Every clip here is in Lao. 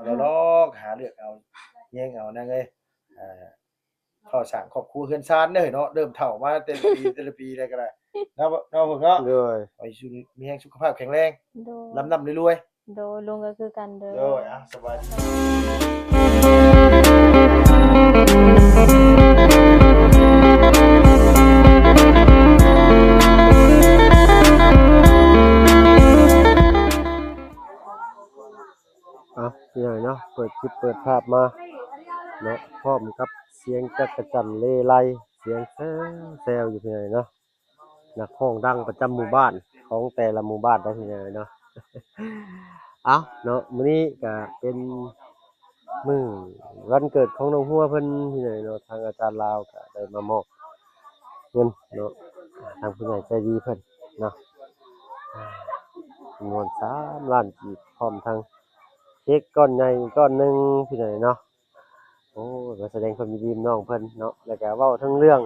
ລອກໆ ຫາເລືອກເອົາແຍງເອົານາງເອີຍ ອ່າ ເຂົ້າສ້າງຄອບຄົວເຮືອນຊານເດີເນາະ ເລີ່ມເຖົ້າມາແຕ່ລະປີ ແຕ່ລະປີໃດກໍໄດ້ເນາະ ເນາະເພິ່ນເນາະ ໂດຍ ຂໍໃຫ້ຢູ່ດີມີແຮງ ສຸຂະພາບແຂງແຮງ ໂດຍ ລ່ຳໆລວຍໆ ໂດຍ ລຸງກໍຄືກັນເດີ ໂດຍ ອ່ະ ສະບາຍດີ. ອ່ະ ພີ່ນ້ອງເນາະ ເປີດຄລິບເປີດພາບມາເນາະ ພ້ອມກັບສຽງຈັກກະຈັ່ນເລໄລ ສຽງແຊວໆຢູ່ ພີ່ນ້ອງເນາະ ນັກຮ້ອງດັງປະຈຳໝູ່ບ້ານ ຂອງແຕ່ລະໝູ່ບ້ານເດີ ພີ່ນ້ອງເນາະ. ເອົ້າເນາະ ມື້ນີ້ກະເປັນມື້ວັນເກີດຂອງນ້ອງຫົວເພິ່ນ ພີ່ນ້ອງເນາະ ທາງອາຈານລາວກະໄດ້ມາມອບເງິນເນາະ ທາງຜູ້ໃຫຍ່ໃຈດີເພິ່ນເນາະ ຈຳນວນສາມລ້ານກີບ ພ້ອມທັງເຄັກກ້ອນໃຫຍ່ກ້ອນໜຶ່ງ ພີ່ນ້ອງເນາະ. ໂອ້ ມາສະແດງຄວາມຍິນດີນຳນ້ອງເພິ່ນເນາະ ແລ້ວກະເວົ້າເຖິງເລື່ອງ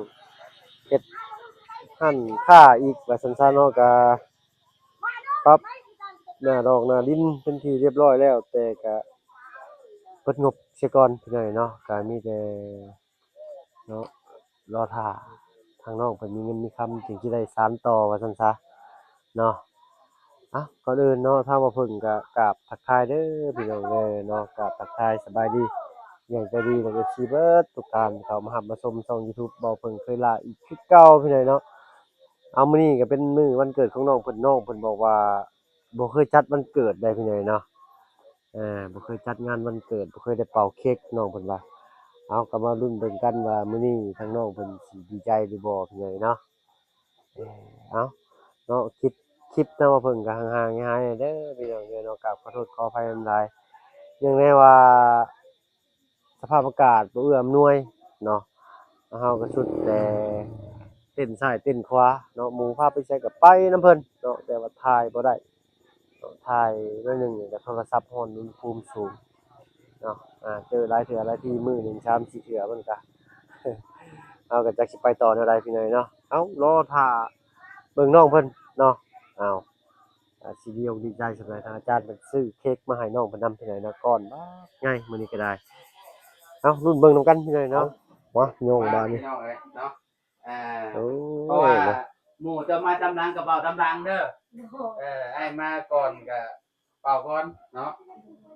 ເຮັດຮ້ານຄ້າອີກ ວ່າຊັ້ນຊະເນາະ ກະປັບໜ້າດອກໜ້າດິນເປັນທີ່ຮຽບຮ້ອຍແລ້ວ ແຕ່ກະເບິດງົບເສຍກ່ອນ ພີ່ນ້ອງເນາະ ກະມີແຕ່ ເນາະ ລໍຖ້າທາງນ້ອງເພິ່ນມີເງິນມີຄຳ ຈຶ່ງຊິໄດ້ສານຕໍ່ ວ່າຊັ້ນຊະເນາະ. ອ່ະ ກ່ອນອື່ນເນາະ ທາງບ່າວເພິ່ງກະກາບທັກທາຍເດີພີ່ນ້ອງເດີເນາະ ກາບທັກທາຍສະບາຍດີຢ່າງໃຈດີ ແລະ ເອັຟຊີເບິດທຸກທ່ານ ເຂົ້າມາຮັບມາຊົມຊ່ອງຢູທູບບ່າວເພິ່ງເຄີຍລາວອີກຄືເກົ່າ ພີ່ນ້ອງເນາະ. ເອົາ ມື້ນີ້ກະເປັນມື້ວັນເກີດຂອງນ້ອງເພິ່ນ ນ້ອງເພິ່ນບອກວ່າບໍ່ເຄີຍຈັດວັນເກີດໃດ ພີ່ນ້ອງເນາະ. ເອີ ບໍ່ເຄີຍຈັດງານວັນເກີດ ບໍ່ເຄີຍໄດ້ເປົ່າເຄັກ ນ້ອງເພິ່ນວ່າ. ເອົາ ກໍມາລຸ້ນເບິ່ງກັນວ່າມື້ນີ້ທາງນ້ອງເພິ່ນຊິດີໃຈຫຼືບໍ່ ພີ່ນ້ອງເນາະ. ເອີ ເອົາເນາະ ຄລິບ ຄລິບນຳວ່າເພິ່ນກໍຫ່າງໆຫາຍໆເດີພີ່ນ້ອງເດີເນາະ ກາບຂໍໂທດຂໍອະໄພນຳຫຼາຍ ເນື່ອງໃນວ່າ ສະພາບອາກາດບໍ່ເອື້ອອຳນວຍເນາະ ເຮົາກໍສຸດແຕ່ເຕັ້ນຊ້າຍເຕັ້ນຂວາເນາະ ໝູ່ພາໄປໃສກໍໄປນຳເພິ່ນເນາະ ແຕ່ວ່າຖ່າຍບໍ່ໄດ້ເນາະ ຖ່າຍໜ້ອຍໜຶ່ງກໍໂທລະສັບຮ້ອນ ອຸນຫະພູມສູງເນາະ ອ່າ ເຈີຫຼາຍເທື່ອຫຼາຍທີ ມື້ໜຶ່ງສາມສີ່ເທື່ອ ມັນກໍ ເຮົາກໍຈັກຊິໄປຕໍ່ແນວໃດພີ່ນ້ອງເນາະ. ເອົ້າ ລໍຖ້າເບິ່ງນ້ອງເພິ່ນເນາະ ເອົາ ກໍຊິດີອົກດີໃຈສ່ຳໃດ ທາງອາຈານເພິ່ນຊື້ເຄັກມາໃຫ້ນ້ອງເພິ່ນນຳ ພີ່ນ້ອງເນາະ ກ້ອນບັກໃຫຍ່ມື້ນີ້ກໍໄດ້. ເອົ້າ ລຸ້ນເບິ່ງນຳກັນ ພີ່ນ້ອງເນາະ. ມາ ໂຍງບາດນີ້ ພີ່ນ້ອງເອີຍເນາະ ອ່າ ໂອ້ ເພາະວ່າ ເນາະ ໝູ່ເຈົ້າມາຕາມຫຼັງກໍເວົ້າຕາມຫຼັງເດີ ໂດຍ ເອີ ອ້າຍມາກ່ອນກໍເປົ່າກ່ອນເນາະ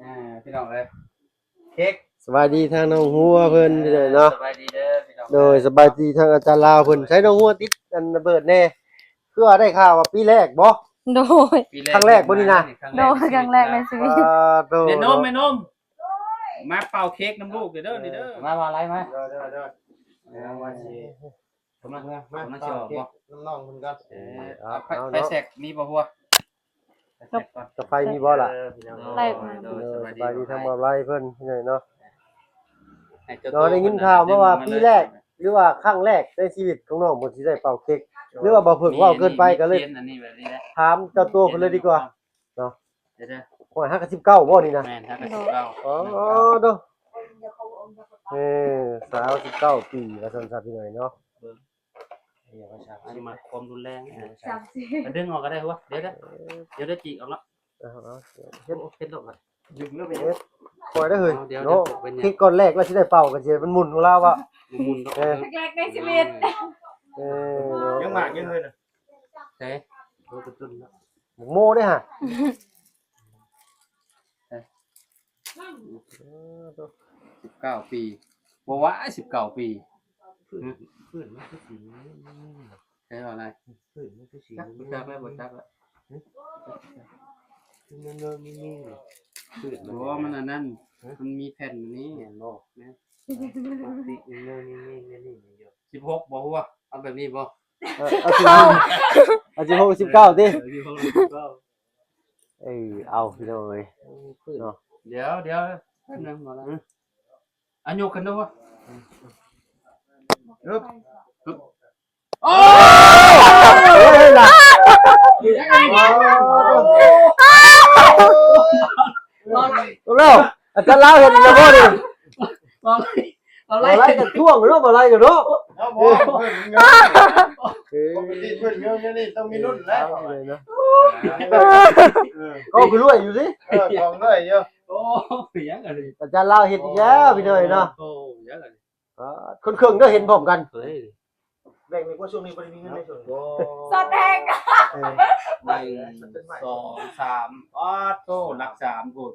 ອ່າ ພີ່ນ້ອງເອີຍ ເຄັກ ສະບາຍດີທາງນ້ອງຫົວເພິ່ນ ພີ່ນ້ອງເນາະ ສະບາຍດີເດີພີ່ນ້ອງ ໂດຍ ສະບາຍດີທາງອາຈານລາວເພິ່ນ. ໃຊ້ນ້ອງຫົວຕິດອັນລະເບີດແດ່ ຄືວ່າໄດ້ຂ່າວວ່າປີແລກບໍ່? ໂດຍ ປີແລກ ຄັ້ງແລກບໍ່ນີ້ນະ? ໂດຍ ຄັ້ງແລກໃນຊີວິດ ປາດໂທ ແມ່ນົມ ເນາະ ແມ່ນົມ ມາເປົ່າເຄັກນຳລູກເດີນີ້ເດີ ມາ ມາໄລ່ມາ ໂດຍ ໂດຍ ໂດຍ ເອີ ວ່າຊິ ກຳລັງ ມາ ກຳລັງຊິອອກບໍ່? ເອົາເຄັກນຳນ້ອງເພິ່ນກ່ອນ ເອີ ເອົາ ເອົາ ໄຟ ເອົາ ໄຟແຊັກມີບໍ່ຫົວ? ໄຟແຊັກກ່ອນ ກາໄຟມີບໍ່ລະ? ເອີ ພີ່ນ້ອງ ໄຟ ໂດຍ ໂດຍ ສະບາຍດີ ສະບາຍດີທາງບ່າວໄລເພິ່ນ ພີ່ນ້ອງເນາະ ໃຫ້ເຈົ້າໂຕ ເນາະ ໄດ້ຍິນຂ່າວມາວ່າປີແລກ ຫຼືວ່າຄັ້ງແລກໃນຊີວິດຂອງນ້ອງເພິ່ນຊິໄດ້ເປົ່າເຄັກ ຫຼືວ່າບ່າວເພິ່ງເວົ້າເກີນໄປ ກໍເລີຍ ອັນນີ້ແບບນີ້ແຫຼະ ຖາມເຈົ້າໂຕເພິ່ນເລີຍດີກວ່າເນາະ. ໂດຍ ໂດຍ ໂອ້ຍ ຫາກະສິບເກົ້າບໍ່ນີ້ນະ? ແມ່ນ ຫາກະສິບເກົ້າ ອໍ ໂດ ເອີ ສາວສິບເກົ້າປີ ວ່າຊັ້ນຊະ ພີ່ນ້ອງເນາະ ເບິ່ງ ອັນນີ້ມາຄວາມຮຸນແຮງ ສາມສິບ ດຶງອອກກໍໄດ້ຫົວ ດຽວ ດຽວ ດຽວຈີກອອກເນາະ ເອົາ ເຮັດ ເຮັດໂລດ ດຶງແລ້ວໄປເຮັດ ຄ່ອຍໄດ້ເຮີ້ຍ ເອົາ ດຽວ ເນາະ ເປັນຫຍັງ ເຄັກກ້ອນແລກລະຊິໄດ້ເປົ່າ ກໍຊິໃຫ້ມັນໝຸ່ນຂອງລາວ ໝຸ່ນ ເອີ ແລກໆໃນຊີວິດ ເອີ ຍັງໝາກຢູ່ເຮີ້ຍນະ ເອີ ໂອ້ ກະຕຸ້ນເນາະ ໂມເດ້ຫະ ສິບເກົ້າປີ ບໍ່ວ່າ ສິບເກົ້າປີ ພື້ນ ພື້ນມັນຄືສີ ໃຊ່ວ່າໄລ ພື້ນມັນຄືສີ ຈັກ ບໍ່ຈັກແລ້ວ ບໍ່ຈັກແລ້ວ ຄືມັນມີ ມີ ມີ ພື້ນມັນ ບໍ່ ມັນອັນນັ້ນ ຮະ ມັນມີແຜ່ນອັນນີ້ ແມ່ນບໍ່? ແມ່ນ ປົກຕິ ເນີ່ງໆ ແມ່ນນີ້ຢູ່ ສິບຫົກບໍ່ ຫົວ ເອົາແບບນີ້ບໍ່? ເອີ ເອົາສິບຫົກ ເອົາສິບຫົກ ສິບເກົ້າຕິ ເອີ ສິບຫົກ ສິບເກົ້າ ເອີ ເອົາ ພີ່ນ້ອງເອີຍ ເນາະ ດຽວ ດຽວ ແປັບໜຶ່ງ ບໍ່ລະ ອືມ ອ່ະ ຍົກຂຶ້ນດູ ອຶບ ໂອ້ຍ ເອີຍລະ ແລ້ວ ອາຈານລາວເຫັນແລ້ວບໍ່ນີ້? ບໍ່ໄລ່ ບໍ່ໄລ່ ບໍ່ໄລ່ກໍທ້ວງເນາະ ບໍ່ໄລ່ກໍເນາະ ເອົາບໍ່ ເອີ ປົກກະຕິເພິ່ນເງິນນີ້ຕ້ອງມີລຸ້ນແລ້ວ ເອີ ກໍຄືລວຍຢູ່ຕິ ເອີ ຂອງລວຍຢູ່. ໂອ້ ຫຍັງອັນນີ້ ອາຈານລາວເຮັດອີກແລ້ວພີ່ນ້ອງເນາະ. ໂອ້ ຫຍັງອັນນີ້ ປາດ ຄົນເຄິ່ງເດີ ເຫັນພ້ອມກັນ. ເຮີ້ຍ ແບ່ງນີ້ ພວກຊ່ວງນີ້ບໍ່ໄດ້ມີເງິນໃນຊ່ວງນີ້. ໂອ້ ສອດແຮງ ເອີ ໜຶ່ງ ສອງ ສາມ ປາດໂທ້ ຫຼັກສາມພຸ້ນ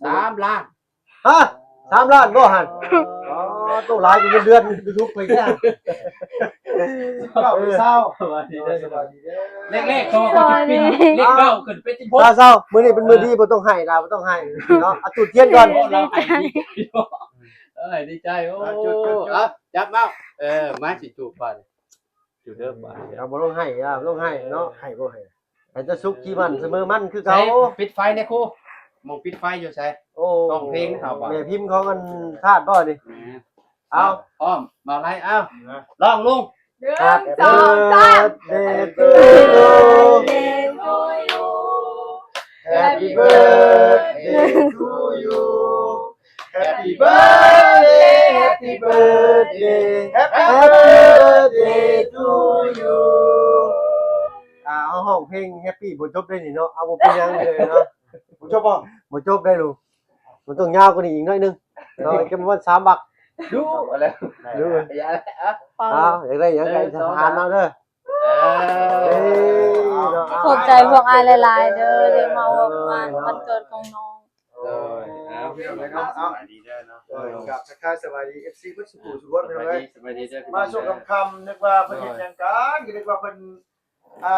ສາມລ້ານ. ຮະ ສາມລ້ານບໍ່ຫັ້ນ? ອໍ ໂຕ ຫຼາຍກວ່າເງິນເດືອນຢູທູບຂ້ອຍອີກ. ເກົ້າເປັນຊາວ ສະບາຍດີເດີ ສະບາຍດີເດີ. ເລກໆ ເຂົາກໍເປັນເລກເກົ້າຂຶ້ນເປັນສິບຫົກ. ຊາວໆ ມື້ນີ້ເປັນມື້ດີ ບໍ່ຕ້ອງໄຫ້ລາ ບໍ່ຕ້ອງໄຫ້ເນາະ. ເອົາຈູດທຽນກ່ອນ ເອີ ດີໃຈ ໂອ້ ເອົາ ຈັບເອົາ ເອີ ມາຊິຈູດບາດ ຈູດເດີບາດ. ເອົາ ບໍ່ຕ້ອງໄຫ້ລາ ບໍ່ຕ້ອງໄຫ້ເນາະ ໄຫ້ບໍ່ໄຫ້ ໃຫ້ແຕ່ສຸກທີ່ໝັ້ນສະເໝີໝັ້ນຄືເກົ່າ. ປິດໄຟແດ່ຄູ ໝ່ອງປິດໄຟຢູ່ໃສ? ໂອ້ ຮ້ອງເພງເຮົາບໍ່? ແມ່ພິມຂອງອັນທາດບໍ່ນີ້? ເອົາ ພ້ອມ ບ່າວໄລ ເອົາ ຮ້ອງລຸງ. ໜຶ່ງ ສອງ ສາມ Happy birthday to you. Happy birthday to you. Happy birthday, happy birthday, happy birthday to you. ອ່າ ເຮົາຮ້ອງເພງ Happy ບໍ່ຈົບໄດ້ນີ້ເນາະ. ເອົາ ບໍ່ເປັນຫຍັງເລີຍເນາະ ບໍ່ຈົບບໍ່? ບໍ່ຈົບໄດ້ລູກ ມັນຕ້ອງຍາວກວ່ານີ້ອີກໜ້ອຍໜຶ່ງເນາະ ອີກປະມານສາມບັກ. ດຸແລ້ວ ດຸ ຢ່າແລ້ວ ອ້າວ ຢາກໄດ້ຫຍັງກໍ ໜຶ່ງ ສອງ ສາມ ເອົາເດີ. ເອີ ຂອບໃຈພວກອ້າຍຫຼາຍໆເດີ ທີ່ມາຮ່ວມງານວັນເກີດຂອງນ້ອງ. ໂດຍ ເອົາ ເອົາ ເອົາ ສະບາຍດີເດີເນາະ. ໂດຍ ກາບທັກທາຍສະບາຍດີ ເອັຟຊີ ເບິດສູ່ຜູ້ສູ່ຄົນເດີ. ສະບາຍດີ ສະບາຍດີເດີ ມາຊ່ວງຄ່ຳໆ ນຶກວ່າເພິ່ນເຮັດຫຍັງກັນ ຄິດວ່າເພິ່ນ ອ່າ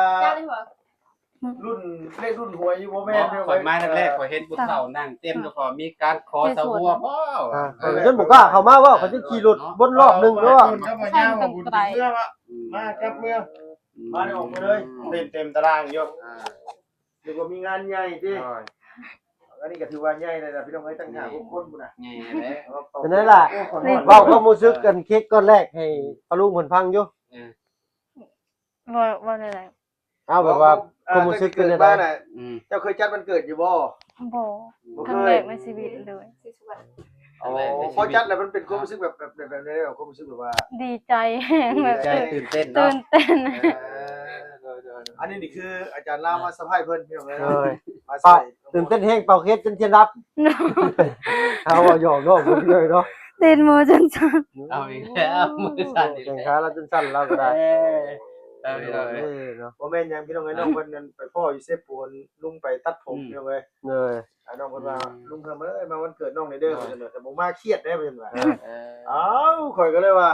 ລຸ້ນເລກລຸ້ນຫວຍຢູ່ບໍ່ແມ່ນເດີ. ຂ້ອຍມາແລກໆ ຂ້ອຍເຫັນຜູ້ເຖົ້ານັ່ງເຕັມຢູ່ ພໍມີການຂໍສະຫົວພໍ ອ່າ ຂ້ອຍຈົນບໍ່ກ້າເຂົ້າມາເວົ້າ ຂ້ອຍຈົນຂີ່ລົດວົນລອບໜຶ່ງເນາະ. ເພິ່ນກໍມາຍາມວ່າບຸນເມືອວະ ມາກັບເມືອງ ມາໄດ້ອອກມາເລີຍ ເຕັມ ເຕັມຕາລາງຢູ່. ອ່າ ຫຼືວ່າມີງານໃຫຍ່ຕິ? ໂດຍ ອັນນີ້ກໍຖືວ່າໃຫຍ່ແລ້ວລະພີ່ນ້ອງເອີຍ ຕັ້ງຫ້າຫົກຄົນພຸ້ນນະ ໃຫຍ່ແລ້ວ. ເປັນໄດລະ? ເວົ້າຄວາມຮູ້ສຶກກັນ ເຄ້ກກ້ອນແລກໃຫ້ປ້າລຸງເພິ່ນຟັງຢູ່. ເອີ ເວົ້າ ເວົ້າແນວໃດ? ເອົາ ແບບວ່າຄວາມຮູ້ສຶກເປັນແນວໃດ? ອືມ ເຈົ້າເຄີຍຈັດວັນເກີດຢູ່ບໍ່? ບໍ່ ບໍ່ເຄີຍ ຄັ້ງແລກໃນຊີວິດເລີຍ. ອໍ ພໍຈັດແລ້ວມັນເປັນຄວາມຮູ້ສຶກແບບ ແບບ ແບບ ແບບໃດ? ຄວາມຮູ້ສຶກແບບວ່າດີໃຈແຮງ ດີໃຈ ແບບຕື່ນເຕັ້ນເນາະ ຕື່ນເຕັ້ນ. ເອີ ໂດຍໆ ອັນນີ້ນີ້ຄືອາຈານລາວມາເຊີໄພຣສ໌ເພິ່ນ ພີ່ນ້ອງເອີຍເນາະ. ໂດຍ ມາເຊີໄພຣສ໌ ເປົ່າ ຕື່ນເຕັ້ນແຮງ ເປົ່າເຄັກຈົນທຽນດັບ. ເຮົາເວົ້າຫຍອກນ້ອງເພິ່ນເລີຍເນາະ ຕີນມືຈົນສັ່ນ. ເອົາອີກແລ້ວ ມືສັ່ນອີກແລ້ວ ແຂ້ງຂາລາວຈົນສັ່ນລາວກໍໄດ້. ເອີ ເອີ ເອີ ເອີເນາະ ບໍ່ແມ່ນຫຍັງພີ່ນ້ອງເອີຍ ນ້ອງເພິ່ນນັ້ນໄປພໍ້ຢູ່ເຊໂປນ ລຸງໄປຕັດຜົມ ອືມ ພີ່ນ້ອງເອີຍ. ໂດຍ ອ່າ ນ້ອງເພິ່ນວ່າ ອືມ ລຸງເພິ່ນເອີຍ ມາວັນເກີດນ້ອງແດ່ເດີ ເອີ ວ່າຊັ້ນເນາະ ແຕ່ບໍ່ມາຄຽດເດ້ ວ່າຊັ້ນວ່າ. ເອີ ເອີ ເອົ້າ ຂ້ອຍກໍເລີຍວ່າ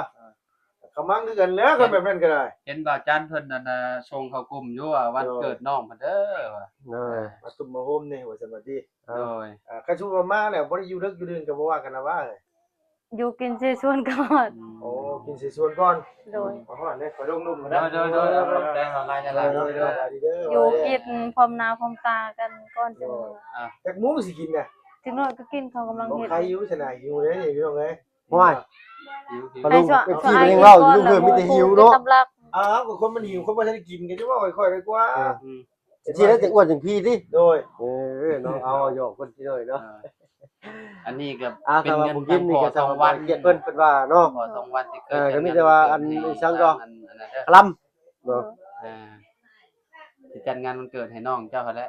ເອີ ຂະມັງຄືກັນແຫຼະ ຄັນແບບນັ້ນກໍໄດ້. ເຫັນບ່າວຈັນເພິ່ນ ອັນນ່າ ສົ່ງເຂົ້າກຸ່ມຢູ່ວ່າ ວັນເກີດນ້ອງເພິ່ນເດີວ່າ. ໂດຍ ມາຕຸ້ມມາໂຮມແດ່ ວ່າຊັ້ນວ່າຕິ. ໂດຍ ອ່າ ຄັນສົມມຸດວ່າມາແລ້ວບໍ່ໄດ້ຢູ່ເລິກຢູ່ເດີນກໍບໍ່ວ່າກັນນະວ່າ. ຢູ່ກິນເສສວນກ່ອນ. ໂອ້ ກິນເສສວນກ່ອນ. ໂດຍ ມາຮອດເດ້ ຂ້ອຍລົງລຸ່ມແລ້ວ. ໂດຍໆໆ ຂອບໃຈຫຼາຍໆ ຢູ່ກິນພ້ອມໜ້າພ້ອມຕາກັນກ່ອນ. ໂດຍ ຈັ່ງມື້ ອ່າ ຈັກໂມງຊິກິນນະ? ຈັກໜ້ອຍກໍກິນ ເຂົາກຳລັງເຮັດ. ບໍ່ໃຄຢູ່ຊັ້ນນະ ຫິວເດ້ພີ່ນ້ອງເອີຍ. ໂອ້ຍ ຫິວ ຫິວ ລຸງ ເອັຟຊີ ເພິ່ນຍັງເວົ້າຢູ່ ລຸງເພິ່ນມີແຕ່ຫິວເນາະ. ອ້າວ ກໍຄົນມັນຫິວ ຄົນບໍ່ທັນໄດ້ກິນກໍຈະເວົ້າຄ່ອຍໆໄດ້ກວ່າ. ເອີ ຊິໄດ້ຈັ່ງອ້ວນຈັ່ງພີຕິ. ໂດຍ ເອີເນາະ ເອົາຫຍອກເພິ່ນຕິເນາະ. ເອີ ອັນນີ້ກໍ ອ່າ ເປັນເງິນທາງພໍ່ທອງວັນ ເພິ່ນ ເພິ່ນວ່າເນາະ ພໍ່ທອງວັນທີ່ເກີດ ເອີ ກໍມີແຕ່ວ່າອັນ ອັນ ອັນ ອັນ ອັນນັ້ນເດີ ຄະລຳເນາະ. ອ່າ ຊິຈັດງານວັນເກີດໃຫ້ນ້ອງເຈົ້າຫັ້ນແຫຼະ.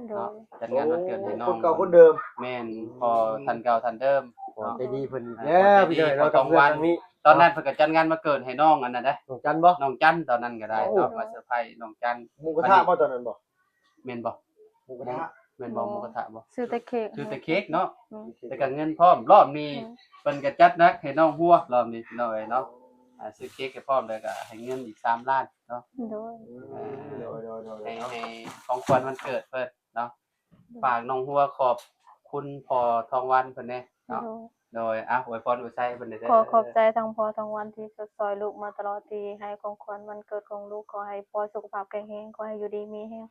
ໂດຍ ເນາະ ຈັດງານວັນເກີດໃຫ້ນ້ອງ ໂອ້ ຄົນເກົ່າຄົນເດີມ. ແມ່ນ ພໍ່ທ່ານເກົ່າທ່ານເດີມ ພໍ່ໃຈດີເພິ່ນອີກແລ້ວ ອ່າ ພີ່ນ້ອງເນາະ ພໍ່ທອງວັນ. ຕອນນັ້ນເພິ່ນກໍຈັດງານວັນເກີດໃຫ້ນ້ອງອັນນັ້ນເດ້ ນ້ອງຈັນບໍ່? ນ້ອງຈັນ ຕອນນັ້ນກໍໄດ້ ໂອ້ ເນາະ ມາເຊີໄພຣສ໌ນ້ອງຈັນ. ໝູກະທະບໍ່ຕອນນັ້ນບໍ່? ແມ່ນບໍ່? ໝູກະທະ ແມ່ນບໍ່? ໝູກະທະບໍ່? ຊື້ແຕ່ເຄ້ກ ຊື້ແຕ່ເຄ້ກເນາະ. ອືມ ແລ້ວກໍເງິນພ້ອມ ລອບນີ້ ອືມ ເພິ່ນກໍຈັດໜັກໃຫ້ນ້ອງຫົວ ລອບນີ້ພີ່ນ້ອງເອີຍເນາະ. ອ່າ ຊື້ເຄ້ກໃຫ້ພ້ອມ ແລ້ວກໍໃຫ້ເງິນອີກສາມລ້ານເນາະ. ໂດຍ ອ່າ ໂດຍໆໆ ໃຫ້ ໃຫ້ຂອງຂວັນວັນເກີດເພິ່ນເນາະ. ໂດຍ ຝາກນ້ອງຫົວຂອບຄຸນພໍ່ທອງວັນເພິ່ນແດ່ເນາະ. ໂດຍ ໂດຍ ອ່ະ ອວຍພອນອວຍໄຊເພິ່ນແດ່ເດີ. ຂໍຂອບໃຈທາງພໍ່ທອງວັນທີ່ຊົດຊ່ອຍລູກມາຕະຫຼອດ ທີ່ໃຫ້ຂອງຂວັນວັນເກີດຂອງລູກ. ຂໍໃຫ້ພໍ່ສຸຂະພາບແຂງແຮງ ຂໍໃຫ້ຢູ່ດີມີແຮງ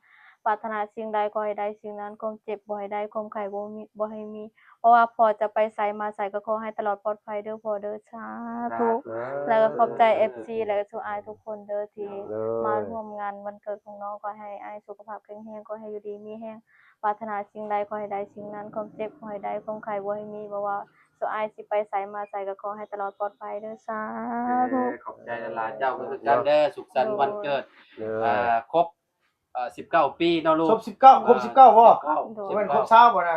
ປາດຖະໜາສິ່ງໃດຂໍໃຫ້ໄດ້ສິ່ງນັ້ນ ຄວາມເຈັບບໍ່ໃຫ້ໄດ້ ຄວາມໄຂ້ບໍ່ມີ ບໍ່ໃຫ້ມີ ບໍ່ວ່າພໍ່ຈະໄປໃສມາໃສກໍຂໍໃຫ້ຕະຫຼອດປອດໄພເດີພໍ່ເດີ. ສາທຸ ສາທຸ ແລ້ວກໍຂອບໃຈເອັຟຊີ ແລ້ວກໍສູ່ອ້າຍທຸກຄົນເດີ ທີ່ ໂດຍ ມາຮ່ວມງານວັນເກີດຂອງນ້ອງ. ຂໍໃຫ້ອ້າຍສຸຂະພາບແຂງແຮງ ຂໍໃຫ້ຢູ່ດີມີແຮງ ປາດຖະໜາສິ່ງໃດຂໍໃຫ້ໄດ້ສິ່ງນັ້ນ ຄວາມເຈັບບໍ່ໃຫ້ໄດ້ ຄວາມໄຂ້ບໍ່ໃຫ້ມີ ບໍ່ວ່າສ່ວນອ້າຍຊິໄປໃສມາໃສກໍຂໍໃຫ້ຕະຫຼອດປອດໄພເດີ. ສາທຸ ເອີ ຂອບໃຈຫຼາຍໆ ເຈົ້າກໍຄືກັນເດີ. ສຸກສັນວັນເກີດ ໂດຍ ອ່າ ຄົບ ເອີ ສິບເກົ້າປີເນາະລູກ. ຄົບສິບເກົ້າ ຄົບສິບເກົ້າບໍ່? ສິບເກົ້າ ໂດຍ ບໍ່ແມ່ນຄົບຊາວບໍ່ນະ?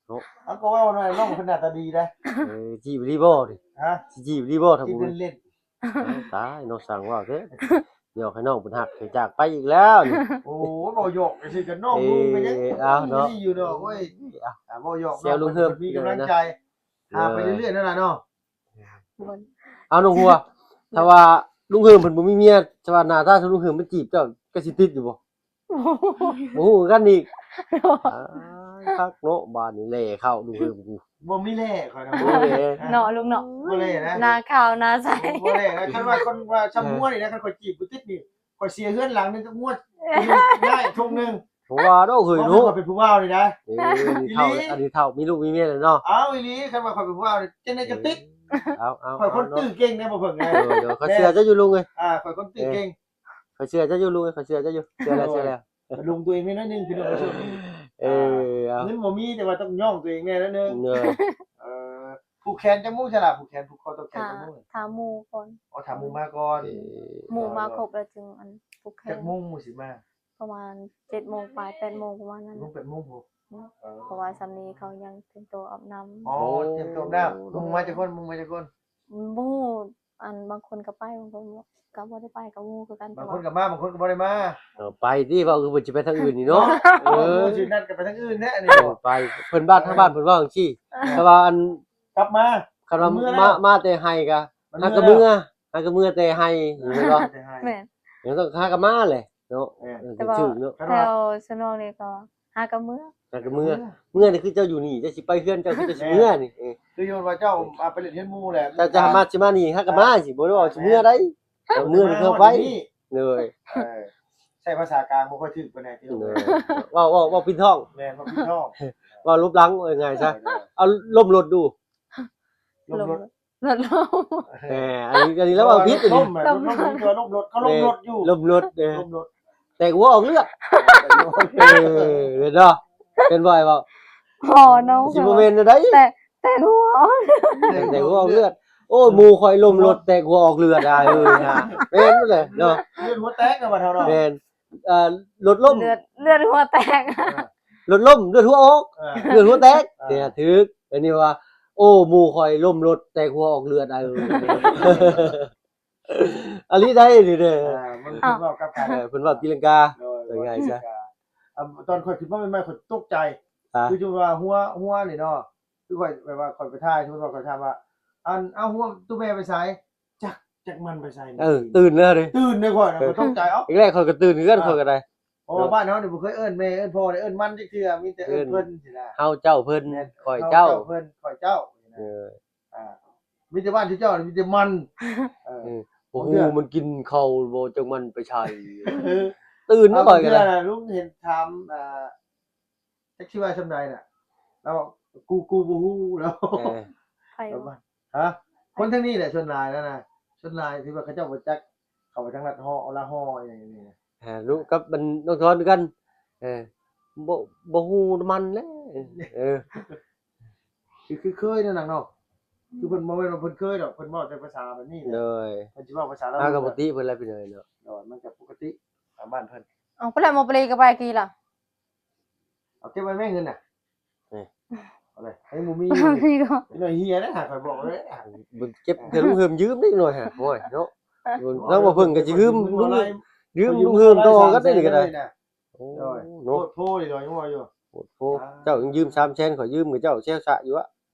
ເນາະ ເອົາ ກໍເວົ້າໜ້ອຍ ນ້ອງເພິ່ນໜ້າຕາດີເດ້. ເອີ ຈີບອີ່ຫຼີບໍ່ນີ້? ຮະ? ຊິຈີບອີ່ຫຼີບໍ່ ຖ້າບໍ່ ຈີບເລ່ນໆ. ເອີ ຕາຍເນາະ ຊ່າງເວົ້າເຖາະ ຢອກໃຫ້ນ້ອງເພິ່ນຮັກໃຫ້ຈາກໄປອີກແລ້ວນີ້. ໂອ້ຍ ເວົ້າຢອກຊື່ໆ ກັນ ນ້ອງລຸງກໍຍັງ ເອີ ເອົາເນາະ ນີ້ຢູ່ເນາະ. ໂອ້ຍ ເອົາ ອ່າ ເວົ້າຢອກ ແຊວລຸງເຮີມ ເພິ່ນມີກຳລັງໃຈ ເອີ ຫາໄປເລື້ອຍໆ ນັ້ນລະເນາະ. ເອົາ ນ້ອງຫົວ ຖ້າວ່າລຸງເຮີມເພິ່ນບໍ່ມີເມຍ ຖ້າວ່າໜ້າຕາຄືລຸງເຮີມມາຈີບເຈົ້າ ກໍຊິຕິດຢູ່ບໍ່? ບໍ່ຮູ້ຄືກັນອີກ. ຕາຍ ຄັກເນາະ ບາດນີ້ແລ່ເຂົ້າລຸງເຮີມກູ. ບໍ່ມີແລ່ຂ້ອຍນະ ບໍ່ແລ່ເນາະລຸງເນາະ. ບໍ່ແລ່ນະ ໜ້າຂາວໜ້າໃສ ບໍ່ແລ່ນະ. ຄັນວ່າຄົນວ່າຊຳຫົວນີ້ນະ ຄັນຂ້ອຍຈີບບໍ່ຕິດນີ້ ຂ້ອຍເສຍເຮືອນຫຼັງໜຶ່ງກັບງົວ ໄດ້ທົ່ງໜຶ່ງ. ບໍ່ວ່າດອກເຮີຍເນາະ ຂ້ອຍເປັນຜູ້ບ່າວນີ້ນະ. ເອີ ອັນນີ້ເຖົ້າ ອັນນີ້ເຖົ້າ ມີລູກມີເມຍແລ້ວເນາະ. ເອົາ ອີ່ຫຼີ ຄັນວ່າຂ້ອຍເປັນຜູ້ບ່າວນີ້ ຈັ່ງໃດກໍຕິດ. ເອີ ເອົາໆ ຂ້ອຍຄົນຕື້ເກັ່ງນະ ບໍ່ເພິ່ງເອີຍ. ຂ້ອຍເຊື່ອເຈົ້າຢູ່ລຸງເອີຍ. ອ່າ ຂ້ອຍຄົນຕື້ເກັ່ງ. ຂ້ອຍເຊື່ອເຈົ້າຢູ່ລຸງເອີຍ ຂ້ອຍເຊື່ອເຈົ້າຢູ່ ເຊື່ອແລ້ວ ເຊື່ອແລ້ວ. ລຸງຕົວເອງແມ່ນໜ້ອຍໜຶ່ງ ພີ່ນ້ອງ. ເອີ ເອົາ ເງິນບໍ່ມີ ແຕ່ວ່າຕ້ອງຍ້ອງຕົວເອງແດ່ໜ້ອຍໜຶ່ງ. ເອີ ເອີ ຜູກແຂນຈັກໂມງຊະລະ? ຜູກແຂນຜູກຄໍຕ້ອງແຂນຈັກໂມງ? ຖ້າ ຖ້າໝູ່ກ່ອນ. ອໍ ຖ້າໝູ່ມາກ່ອນ. ເອີ ໝູ່ມາຄົບແລ້ວຈຶ່ງອັນຜູກແຂນ. ຈັກໂມງໝູ່ຊິມາ? ປະມານເຈັດໂມງປາຍ ແປດໂມງ ປະມານນັ້ນ. ລຸງ ແປດໂມງພຸ້ນ. ອືມ ເອີ ເພາະວ່າຊ່ຳນີ້ເຂົາຍັງຕຽມຕົວອາບນ້ຳ. ອໍ ຕຽມຕົວອາບນ້ຳ. ມຸງມາຈັກຄົນ? ມຸງມາຈັກຄົນ? ບໍ່ຮູ້ ອັນບາງຄົນກໍໄປ ບາງຄົນກໍບໍ່ໄດ້ໄປ ກໍບໍ່ຮູ້ຄືກັນ. ບາງຄົນກໍມາ ບາງຄົນກໍບໍ່ໄດ້ມາ. ເອີ ໄປຕິ ເວົ້າຄືເພິ່ນຊິໄປທາງອື່ນນີ້ເນາະ. ເອີ ຊິນັດກັນໄປທາງອື່ນແທ້ອັນນີ້. ເອີ ໄປ ເພິ່ນບ້ານ ທາງບ້ານເພິ່ນເວົ້າຈັ່ງຊີ້. ເອີ ແຕ່ວ່າອັນ ກັບມາ ຄັນວ່າມາ ມາແຕ່ໄຮ່ກໍຫາກໍເມືອ ຫາກໍເມືອແຕ່ໄຮ່ ແມ່ນບໍ່? ແມ່ນ ຍັງຕ້ອງຫາກໍມາແຫຼະເນາະ. ແມ່ນ ເອີ ແຕ່ວ່າ ຖືກເນາະ ແຖວຊະນອງນີ້ກໍຫາກໍເມືອ ຫາກໍເມືອ. ເມືອນີ້ຄືເຈົ້າຢູ່ນີ້ ເຈົ້າຊິໄປເຮືອນເຈົ້າ ຄືເຈົ້າຊິເມືອນີ້. ເອີ ຄືຢູ່ວ່າເຈົ້າ ອ່າ ໄປຫຼິ້ນເຮືອນໝູ່ແຫຼະ ເຈົ້າຈະມາ ຊິມານີ້ ຫາກໍມາ ຊິບໍ່ໄດ້ວ່າຊິເມືອໃດ. ເອີ ເມືອນີ້ເຂົ້າໄປ ໂດຍ ເອີ ໃຊ້ພາສາກາງບໍ່ຄ່ອຍຖືກປານໃດຕິ. ໂດຍ ເວົ້າ ເວົ້າ ເວົ້າປິດທ້ອງ. ແມ່ນ ເວົ້າປິດທ້ອງ ເວົ້າຫຼົບຫຼັງ ເວົ້າງ່າຍຊະ. ເອີ ເອົາລົມລົດດູ ລົມລົດ ລົດລົ້ມ. ແໝ່ ອັນນີ້ ອັນນີ້ລາວເວົ້າຜິດ ອັນນີ້ລົມ ລົມລົດ ລົມລົດ ເຂົາລົມລົດຢູ່ ລົມລົດ ເອີ ລົມລົດ ແຕກຫົວອອກເລືອດ. ເອີ ເຫັນບໍ່? ເຫັນບໍ່ອ້າຍເວົ້າ? ພໍນ້ອງ ຊິບໍ່ແມ່ນແນວໃດ? ແຕກ ແຕກຫົວອອກເລືອດ ແຕກຫົວອອກເລືອດ. ໂອ້ຍ ໝູ່ຂ້ອອຍລົມລົດແຕກຫົວອອກເລືອດ ອ້າຍເອີຍ ແມ່ນແຫຼະເນາະ ເລືອດຫົວແຕກນະ ບາດເຮົາເນາະ. ແມ່ນ ເອີ ລົດລົ້ມ ເລືອດ ເລືອດຫົວແຕກ ລົດລົ້ມ ເລືອດຫົວອອກ ເອີ ເລືອດຫົວແຕກ ເອີ ເນຍ ຖືກ. ອັນນີ້ວ່າ ໂອ້ ໝູ່ຂ້ອຍລົ້ມລົດແຕກຫົວອອກເລືອດ ອ້າຍເອີຍ. ອີ່ຫຼີໃດ໋ນີ້ເດ້ ເອີ ມັນເວົ້າກັບກັນ ເອີ ເພິ່ນເວົ້າຕີລັງກາ ໂດຍ ເອີ ງ່າຍຊະ. ອ່າ ຕອນຂ້ອຍຂຶ້ນມາໃໝ່ໆ ຂ້ອຍຕົກໃຈ ຄືຈຸວ່າຫົວ ຫົວນີ້ເນາະ ຄືຂ້ອຍແບບວ່າຂ້ອຍໄປຖ່າຍ ສົມມຸດວ່າຂ້ອຍຖາມວ່າ ອັນ ເອົາ ຫົວຕູ້ແມ່ໄປໃສ? ຈັກ ຈັກມັນໄປໃສ. ເອີ ຕື່ນແລ້ວເດ້ ຕື່ນເດ້ຂ້ອຍນະ ເອີ ຂ້ອຍຕົກໃຈ. ເອົ້າ ອີກແລ້ວຂ້ອຍກໍຕື່ນຄືກັນ ເອີ ຂ້ອຍກໍໄດ້. ເພາະວ່າບ້ານເຮົານີ້ບໍ່ເຄີຍເອີ້ນແມ່ເອີ້ນພໍ່ເດ້ ເອີ້ນມັນຈັກເທື່ອ ມີແຕ່ເອີ້ນເພິ່ນຊີ້ນະ ເຮົາເຈົ້າເພິ່ນ ແມ່ນ ຂ້ອຍເຈົ້າ ເຈົ້າເພິ່ນ ຂ້ອຍເຈົ້າຊີ້ນະ. ເອີ ອ່າ ມີແຕ່ບ້ານເຈົ້າ ມີແຕ່ມັນ ເອີ ບໍ່ຮູ້ມັນກິນເຂົ້າບໍ່ ຈັກມັນໄປໃສ. ເອີ ຕື່ນນະຂ້ອຍກໍໄດ້. ລຸງເຫັນຖາມ ອ່າ ຈັກຊິວ່າຊ່ຳໃດນະ ລາວ ກູ ກູບໍ່ຮູ້ແລ້ວ. ເອີ ໃຜ ຮະ? ຄົນທາງນີ້ແຫຼະສ່ວນຫຼາຍແລ້ວນະ ສ່ວນຫຼາຍທີ່ວ່າເຂົາເຈົ້າບໍ່ຈັກ ເຂົ້າໄປທາງລັດຫໍ ລາວຫໍ ອີ່ຫຍັງນີ້ນະ. ຫາລູກກັບມັນນ້ອງທອນຄືກັນ ເອີ ບໍ່ ບໍ່ຮູ້ນຳມັນແຫຼະ. ເອີ ຄື ຄືເຄີຍນັ້ນນະເນາະ ຄືເພິ່ນບໍ່ແມ່ນວ່າເພິ່ນເຄີຍດອກ ເພິ່ນເວົ້າແຕ່ພາສາແບບນີ້ແຫຼະ. ໂດຍ ເພິ່ນຊິເວົ້າພາສາລາວ ເຮົາກໍປົກກະຕິເພິ່ນແຫຼະ ພີ່ນ້ອງເນາະ. ໂດຍ ມັນກໍປົກກະຕິຕາມບ້ານເພິ່ນ. ເອົາ ໄປແລ້ວ ໝໍປະລີກໍໄປກີ້ລະ. ເອົາເກັບໄວ້ແມ່ເງິນນະ. ເອີ ເອົາເລີຍ ໃຫ້ໝູ່ມີ ໜ້ອຍເຮຍເດ້ ຫາຂ້ອຍບອກເລີຍ ບໍ່ເກັບ ເອີ ເທື່ອລຸງເຮີມຢືມເດັກນ້ອຍຫາ ໂອ້ຍເນາະ. ທາງບໍ່ເພິ່ງກໍຊິຢືມລຸງ ຢືມລຸງເຮີມຕໍ່ກັນໄດ້ນີ້ກໍໄດ້. ໂອ້ ໂພດໂພນີ້ດອກ ຍັງວ່າຢູ່ ໂພດໂພ. ເຈົ້າຍັງຢືມສາມແສນ ຂ້ອຍຢືມກັບເຈົ້າແຊວຊະຢູ່ວະ.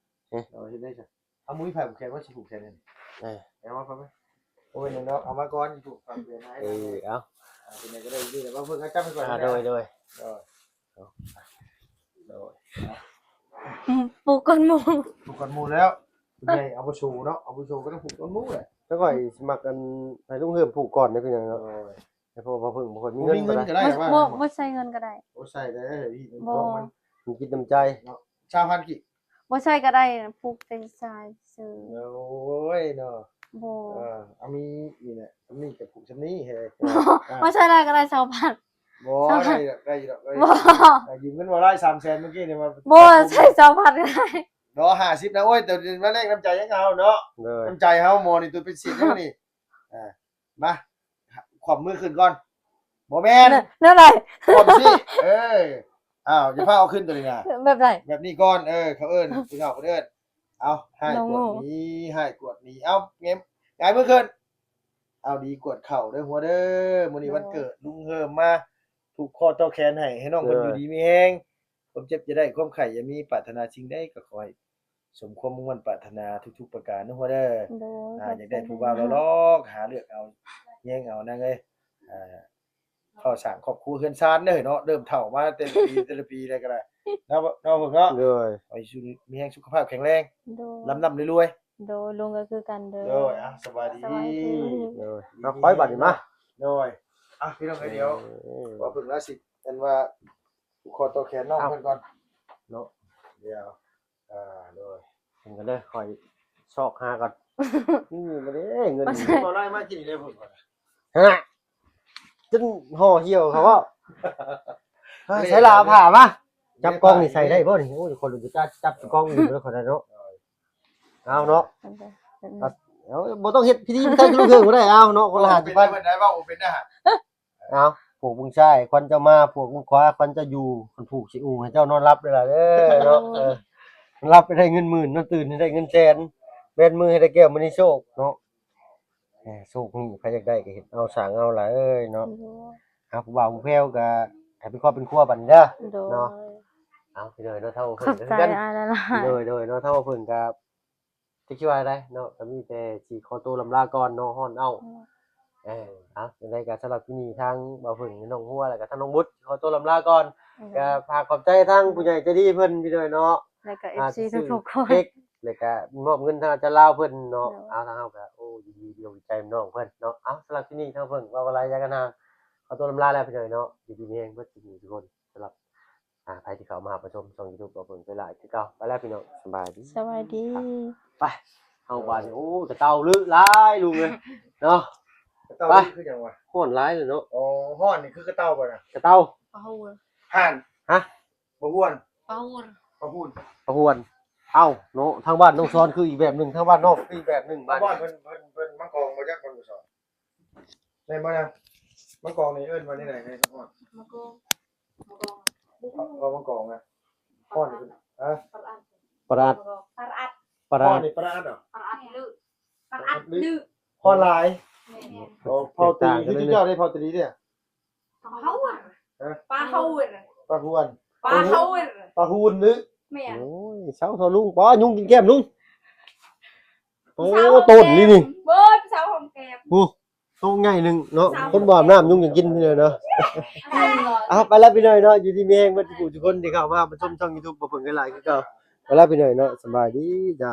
ເອີ ເຮັດໄດ້ຊະ. ເອົາ ໝູ່ມີໃຜຜູກແຂນບໍ່? ຊິຜູກແຂນໃຫ້. ເອີ ເອົາມາ ເອົາມາ ໂອ້ຍ ເນາະ ເອົາມາກ່ອນ ຜູກແຂນໃຫ້. ເອີ ເອົາ ເປັນຫຍັງກໍໄດ້ຢູ່ ແຕ່ວ່າເພິ່ນກໍຈັບໄປກ່ອນ. ໂດຍ ໂດຍ ໂດຍ ອືມ ຜູກກ່ອນໝູ່ ຜູກກ່ອນໝູ່ແລ້ວ. ຜູ້ໃຫຍ່ອາວຸໂສເນາະ ອາວຸໂສກໍຕ້ອງຜູກກ່ອນໝູ່ແຫຼະ. ແຕ່ຂ້ອຍຊິມັກອັນ ໃຫ້ລຸງເຮີມຜູກກ່ອນເດ້ ພີ່ນ້ອງເນາະ. ໂດຍ ແຕ່ເພາະວ່າເພິ່ນບໍ່ຄ່ອຍມີເງິນ ບໍ່ ບໍ່ ບໍ່ໃຊ້ເງິນກໍໄດ້ ບໍ່ໃຊ້ເງິນກໍໄດ້ ບໍ່ໃຊ້ໄດ້. ເອີ ມີຈິດນ້ຳໃຈເນາະ. ຊາວພັນກີບ ບໍ່ໃຊ້ກໍໄດ້ ຜູກແຕ່ຊາຍຊື່. ໂອ້ຍເນາະ ບໍ່ ເອີ ເອົາມີນີ້ແຫຼະ ຊ່ຳນີ້ກໍຜູກຊ່ຳນີ້ເຮີ້ຍ. ບໍ່ໃຊ້ໄດ້ກໍໄດ້ຊາວພັນ. ບໍ່ ຊາວພັນ ໄດ້ຢູ່ດອກ ໄດ້ຢູ່ດອກ ໄດ້ຢູ່ດອກ. ບໍ່ ໄດ້ຢືມເງິນບໍ່ໄດ້ ສາມແສນ ມື້ກີ້ນີ້ມາ. ບໍ່ ໃຊ້ຊາວພັນກໍໄດ້ ດອກ ຫ້າສິບນະ. ໂອ້ຍ ແຕ່ມາແລກນ້ຳໃຈຫຍັງເຮົາເນາະ. ໂດຍ ນ້ຳໃຈເຮົາໝໍນີ້ ຕົວເປັນສິບແລ້ວນີ້. ອ່າ ມາ ຂວ້ຳມືຂຶ້ນກ່ອນ. ບໍ່ແມ່ນ ແນວໃດ? ຂວ້ຳຊີ້ ເອີ ອ້າວ ຢ່າພາເອົາຂຶ້ນຕົວນີ້ນະ ແບບໃດ? ແບບນີ້ກ່ອນ ເອີ ເຂົາເອີ້ນ ຜູ້ເຖົ້າເພິ່ນເອີ້ນ ເອົາ ຮ້າຍກວດໜີ ຮ້າຍກວດໜີ ເອົາ ແງມ ຫງາຍມືຂຶ້ນ ເອົາ ດີກວດເຂົ້າເດີຫົວເດີ ມື້ນີ້ວັນເກີດລຸງເຮີມມາ ຜູກຄໍຕໍ່ແຂນໃຫ້ ໃຫ້ນ້ອງເພິ່ນຢູ່ດີມີແຮງ ຄວາມເຈັບຢ່າໄດ້ ຄວາມໄຂ້ຢ່າມີ ປາດຖະໜາສິ່ງໃດກໍຂໍໃຫ້ ສົມຄວາມມຸ່ງໝັ້ນປາດຖະໜາທຸກໆປະການເດີຫົວເດີ ໂດຍ ອ່າ ຢາກໄດ້ຜູ້ບ່າວຫຼໍ່ໆ ຫາເລືອກເອົາແຍງເອົານາງເອີຍ ອ່າ ເຂົ້າສ້າງຄອບຄົວເຮືອນຊານເດີເນາະ ເລີ່ມເຖົ້າມາແຕ່ລະປີແຕ່ລະປີແລ້ວກໍໄດ້ເນາະ ເນາະເພິ່ນເນາະ ໂດຍ ຂໍໃຫ້ຢູ່ດີມີແຮງ ສຸຂະພາບແຂງແຮງ ໂດຍ ລ່ຳໆລວຍໆ ໂດຍ ລຸງກໍຄືກັນເດີ ໂດຍ ອ່າ ສະບາຍດີ ສະບາຍດີ ໂດຍ ເອົາ ຂ້ອຍບາດນີ້ມາ ໂດຍ ອ່ະ ພີ່ນ້ອງເອີຍ ດຽວ ເອີ ວ່າເພິ່ນລາສິ ອັນວ່າ ຜູກຄໍຕໍ່ແຂນນ້ອງເພິ່ນກ່ອນເນາະ ດຽວ ອ່າ ໂດຍ ເພິ່ນກໍເດີ ຂ້ອຍຊອກຫາກ່ອນ ນີ້ບໍ່ໄດ້ເງິນ ບໍ່ໄດ້ມາກິນເລີຍເພິ່ນ ຫັ້ນນະ ຈົນຫໍ່ຫ່ຽວເຂົາເວົ້າ ໃສ່ລາຜ້າມາ ຈັບກ້ອງນີ້ໃສ່ໄດ້ບໍ່ນີ້? ໂອ້ຍ ຄົນລະຈັບ ຈັບກ້ອງນີ້ບໍ່ໄດ້ ເອົາເນາະ ເອົາ ບໍ່ຕ້ອງເຮັດພິທີໃສ່ຄືເພິ່ນກໍໄດ້ ເອົາເນາະ ຄົນລະຫ້າສິບພັນ ເພິ່ນໄດ້ເວົ້າເປັນນະ ເອົາ ພວກມຶງຊ້າຍຄວັນເຈົ້າມາ ພວກມຶງຂວາຄວັນເຈົ້າຢູ່ ຄັນຜູກຊິອູໃຫ້ເຈົ້ານອນຫຼັບເດີລະເດີເນາະ ເອີ ຫຼັບໄປໄດ້ເງິນໝື່ນ ນອນຕື່ນໃຫ້ໄດ້ເງິນແສນ ແບນມືໃຫ້ໄດ້ແກ້ວມະນີໂຊກເນາະ ເອີ ໂຊກນີ້ໃຜຢາກໄດ້ກໍເຮັດເອົາສ້າງເອົາລະເອີຍເນາະ ໂດຍ ຫາຜູ້ບ່າວຜູ້ແພ້ວກໍໃຫ້ເປັນຄອບເປັນຄົວບັດນີ້ເດີ ໂດຍ ເນາະ ເອົາ ພີ່ນ້ອງເນາະ ເຖົ້າເພິ່ນ ຂອບໃຈອ້າຍຫຼາຍໆ ໂດຍ ໂດຍ ເນາະ ເຖົ້າເພິ່ນກໍ ຈະຄິດວ່າໃດເນາະ ກໍມີແຕ່ຊິຂໍໂຕລ່ຳລາກ່ອນເນາະ ຮ້ອນເອົ້າ ເອີ ເອົາ ຈັ່ງໃດກໍສຳລັບທີ່ນີ້ທາງບ່າວເຜິ້ງ ນ້ອງຫົວ ແລ້ວກໍທາງນ້ອງບຸດ ຂໍໂຕລ່ຳລາກ່ອນ ກໍຝາກຂອບໃຈທາງຜູ້ໃຫຍ່ໃຈດີເພິ່ນພີ່ນ້ອງເນາະ ແລ້ວກໍເອັຟຊີທຸກໆຄົນ ແລ້ວກໍມອບເງິນທາງອາຈານລາວເພິ່ນເນາະ ເອົາ ທາງເຮົາກໍ ໂອ້ ຍິນດີດີໃຈນຳນ້ອງເພິ່ນເນາະ ເອົາ ສຳລັບທີ່ນີ້ທາງເພິ່ງເວົ້າບໍ່ຫຼາຍຢາກກັນນາ ຂໍໂຕລ່ຳລາແລ້ວພີ່ນ້ອງເນາະ ຢູ່ດີມີແຮງເບິດສູ່ຜູ້ສູ່ຄົນ ສຳລັບ ອ່າ ໃຜທີ່ເຂົ້າມາຮັບມາຊົມຊ່ອງຢູທູບ ເອົາເບິ່ງໄປຫຼາຍຄືເກົ່າ ໄປແລ້ວພີ່ນ້ອງ ສະບາຍດີ ສະບາຍດີ ໄປ ເຮົາບາດນີ້ ໂອ້ ກະເຕົ່າລຶຫຼາຍລຸງເອີຍເນາະ ກະເຕົ່າລຶຄືຫຍັງວະ ຮ້ອນຫຼາຍເລີຍເນາະ ອໍ ຮ້ອນນີ້ຄືກະເຕົ່າບໍ່ນະ ກະເຕົ່າ ປາຫູນ ຫ່ານ ຮະ ປາຫວນ ປາຫູນ ປາຫູນ ປາຫວນ ເອົ້າເນາະ ທາງບ້ານນ້ອງຊອນຄືອີກແບບໜຶ່ງ ທາງບ້ານນອກຄືອີກແບບໜຶ່ງ ບ້ານເພິ່ນ ເພິ່ນ ເພິ່ນມັງກອງບໍ່ຈັກ ເພິ່ນບໍ່ຊອນ ແມ່ນບໍ່ນະ ມັງກອງນີ້ເອີ້ນວ່າແນວໃດໃນສະພອດ ມັງກອງ ມັງກອງ ເວົ້າມັງກອງນະ ຮ້ອນນີ້ ຮະ ປະອາດ ປະອາດ ປະອາດ ຮ້ອນນີ້ປະອາດເນາະ ປະອາດລື ປະອາດລື ຮ້ອນຫຼາຍ ແມ່ນ ໂອ້ ເຜົາຕີລີ ຄືເຈົ້າໄດ້ເຜົາຕີລີເດ້ ປາຫູນ ຮະ ປາຫູນ ປາຫວນ ປາຫູນ ປາຫູນລື ແມ່ນ ໂອ້ຍ ເຊົາເຖາະລຸງ ປ້ອ ຍຸງກິນແກ້ມລຸງ ໂອ້ ຕົ້ນນີ້ນີ້ ເບິ່ງ ເຊົາຫອມແກ້ມ ໂອ້ ໂຕໃຫຍ່ໜຶ່ງເນາະ ຄົນບໍ່ອາບນ້ຳຍຸງຍັງກິນຢູ່ເລີຍເນາະ ເອົາ ໄປແລ້ວພີ່ນ້ອງເນາະ ຢູ່ດີມີແຮງເບິດທຸກຜູ້ທຸກຄົນທີ່ເຂົ້າມາຮັບມາຊົມຊ່ອງຢູທູບ ບໍ່ເພິ່ງກັນຫຼາຍຄືເກົ່າ ໄປແລ້ວພີ່ນ້ອງເນາະ ສະບາຍດີ ເຈົ້າ.